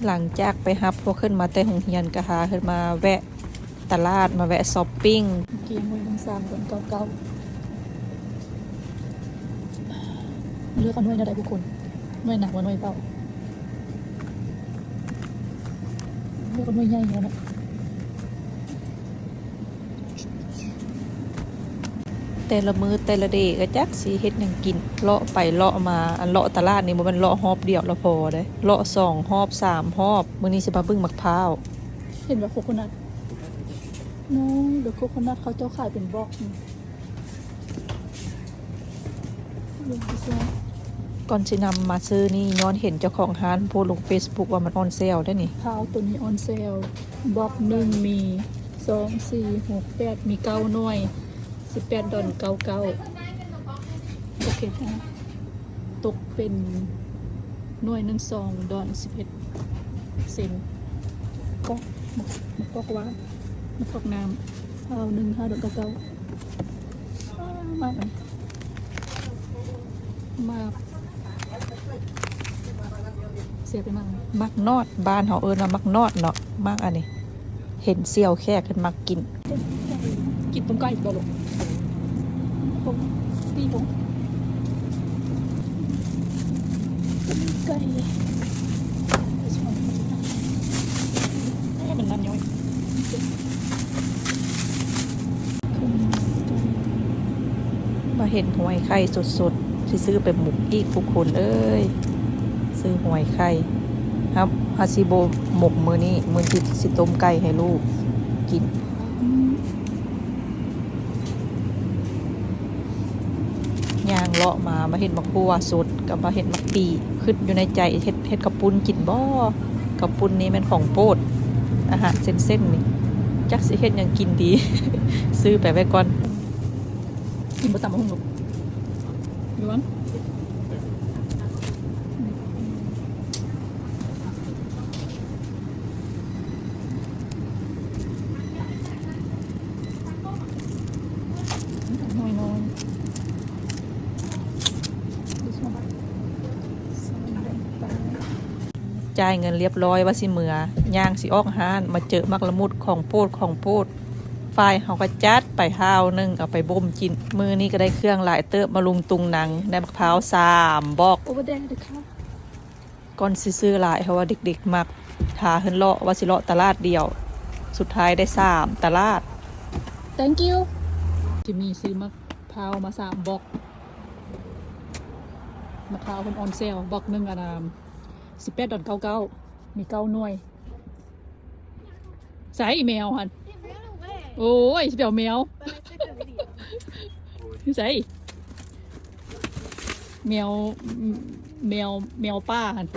ຫຼັງຈາກໄປຮັບພວກເພິ່ນມາແຕ່ໂຮງຮຽນ ກໍພາເພິ່ນມາແວະຕະຫຼາດ ມາແວະຊັອບປິງ. ເມື່ອກີ້ໜ່ວຍໜຶ່ງສາມດອນເກົ້າເກົ້າ ເລືອກເອົາໜ່ວຍແນວໃດທຸກຄົນ? ໜ່ວຍໜັກບໍ່ໜ່ວຍເບົາ? ເລືອກເອົາໜ່ວຍໃຫຍ່ແລ້ວເນາະ. ແຕ່ລະມື້ແຕ່ລະເດກໍຈັກຊິເຮັດຫຍັງກິນ ເລາະໄປເລາະມາ. ອັນເລາະຕະຫຼາດນີ້ບໍ່ແມ່ນເລາະຮອບດຽວລະພໍເດ້ ເລາະສອງຮອບສາມຮອບ. ມື້ນີ້ຊິມາເບິ່ງໝາກພ້າວ. ເຫັນວ່າໂຄໂຄນັດ ນ້ອງ ເດີໂຄໂຄນັດ ເຂົາເຈົ້າຂາຍເປັນບລັອກນີ້. ກ່ອນຊິນຳມາຊື້ນີ້ ຍ້ອນເຫັນເຈົ້າຂອງຮ້ານໂພສລົງເຟສບຸກວ່າມັນອອນເຊວເດ້ນີ້. ພ້າວໂຕນີ້ອອນເຊວ ບລັອກໜຶ່ງມີ ສອງ ສີ່ ຫົກ ແປດ ມີເກົ້າໜ່ວຍ ສິບແປດດອນເກົ້າເກົ້າ. ໂອເຄ ຕົກເປັນໜ່ວຍໜຶ່ງສອງດອນສິບເອັດເຊັນ. ກອກ ໝາກ ໝາກກອກຫວານ ໝາກກອກນ້ຳ ພ້າວໜຶ່ງຫ້າດອນເກົ້າເກົ້າ. ມາກ ມາກ ເສຍໄປໝາກ ໝາກນອດ ບ້ານເຮົາເອີ້ນວ່າໝາກນອດເນາະ. ໝາກອັນນີ້ ເຫັນສ່ຽວແຂກເພິ່ນມັກກິນ. ກິນຕົ້ມໄກ່ບໍ່ລູກ? ຕົ້ມ ຕີໂຄງ ຕົ້ມໄກ່ ເອີ ມັນນ້ຳຍ້ອຍ. ມາເຫັນຫວຍໄຂ່ສົດໆ ຊິຊື້ໄປໝົກອີກທຸກຄົນເອີຍ. ຊື້ຫວຍໄຂ່ ເຮົາ ເຮົາຊິບໍ່ໝົກມື້ນີ້ ມື້ຊິ ຊິຕົ້ມໄກ່ໃຫ້ລູກກິນ. ຍ່າງເລາະມາ ມາເຫັນໝາກຮົ່ວສົດ ກັບມາເຫັນໝາກປີ ຄິດຢູ່ໃນໃຈ ເຮັດ ເຮັດເຂົ້າປຸ້ນກິນບໍ່? ເຂົ້າປຸ້ນນີ້ແມ່ນຂອງໂປດ ອາຫານເສັ້ນໆນີ້ ຈັກຊິເຮັດຫຍັງກິນດີ ຊື້ໄປໄວ້ກ່ອນ. ກິນບໍ່ຕຳບັກຫຸ່ງລູກ ຢວນ. ຈ່າຍເງິນລຽບຮ້ອຍວ່າຊິເມືອ ຍ່າງຊິອອກຮ້ານ ມາເຈີໝາກລະມຸດຂອງໂປດ ຂອງໂປດ. ຝ້າຍເຮົາກໍຈັດໄປຫ້າວໜຶ່ງ ເອົາໄປບົ່ມກິນ. ມື້ນີ້ກໍໄດ້ເຄື່ອງຫຼາຍເຕີບ ມາລຸງຕຸງນັງ ໄດ້ໝາກພ້າວສາມບອກ. Over there ເດີຄ່ະ. ກ່ອນຊິຊື້ຫຼາຍ ເພາະວ່າເດັກໆມັກ ພາເພິ່ນເລາະ ວ່າຊິເລາະຕະຫຼາດດຽວ ສຸດທ້າຍໄດ້ສາມຕະຫຼາດ. Thank you. ທີ່ມີຊື້ໝາກພ້າວມາສາມບອກ. ໝາກພ້າວເພິ່ນອອນເຊວ ບອກໜຶ່ງ ອັນນ່າ ສິບແປດດອນເກົ້າເກົ້າ ມີເກົ້າໜ່ວຍ. ໃສແມວຫັ້ນ? It ran away. ໂອ້ຍ ຊິໄປເອົາແມວ But I took a video. ຢູ່ໃສ? ແມວ ແມວ ແມວປ່າຫັ້ນ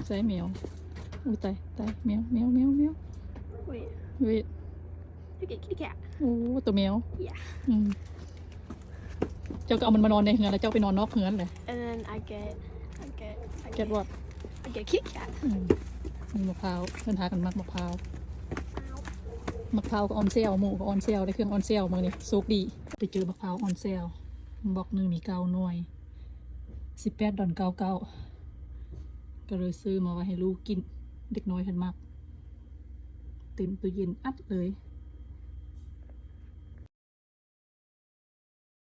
ໃສແມວ? ໂອ້ຍ ຕາຍ ຕາຍ ແມວ ແມວ ແມວ ແມວ. Wait. Wait. Look at kitty cat. ໂອ້ ໂຕແມວ. Yeah. ອືມ. ເຈົ້າກໍເອົາມັນມານອນໃນເຮືອນ ແລ້ວເຈົ້າໄປນອນນອກເຮືອນເລີຍ. And then I get, I get, I get, get what? I get Kit Kat. ອືມ ມີໝາກພ້າວ ເພິ່ນພາກັນໝາກ ໝາກພ້າວ. ໝາກພ້າວກໍອອນເຊວ ໝູກໍອອນເຊວ ໄດ້ເຄື່ອງອອນເຊວມື້ນີ້ ໂຊກດີ. ໄປເຈີໝາກພ້າວອອນເຊວ ບລັອກໜຶ່ງມີເກົ້າໜ່ວຍ ສິບແປດດອນເກົ້າເກົ້າ ກໍເລີຍຊື້ມາໄວ້ໃຫ້ລູກກິນ ເດັກນ້ອຍເພິ່ນມັກ ເຕັມຕູ້ເຢັນອັດເລີຍ.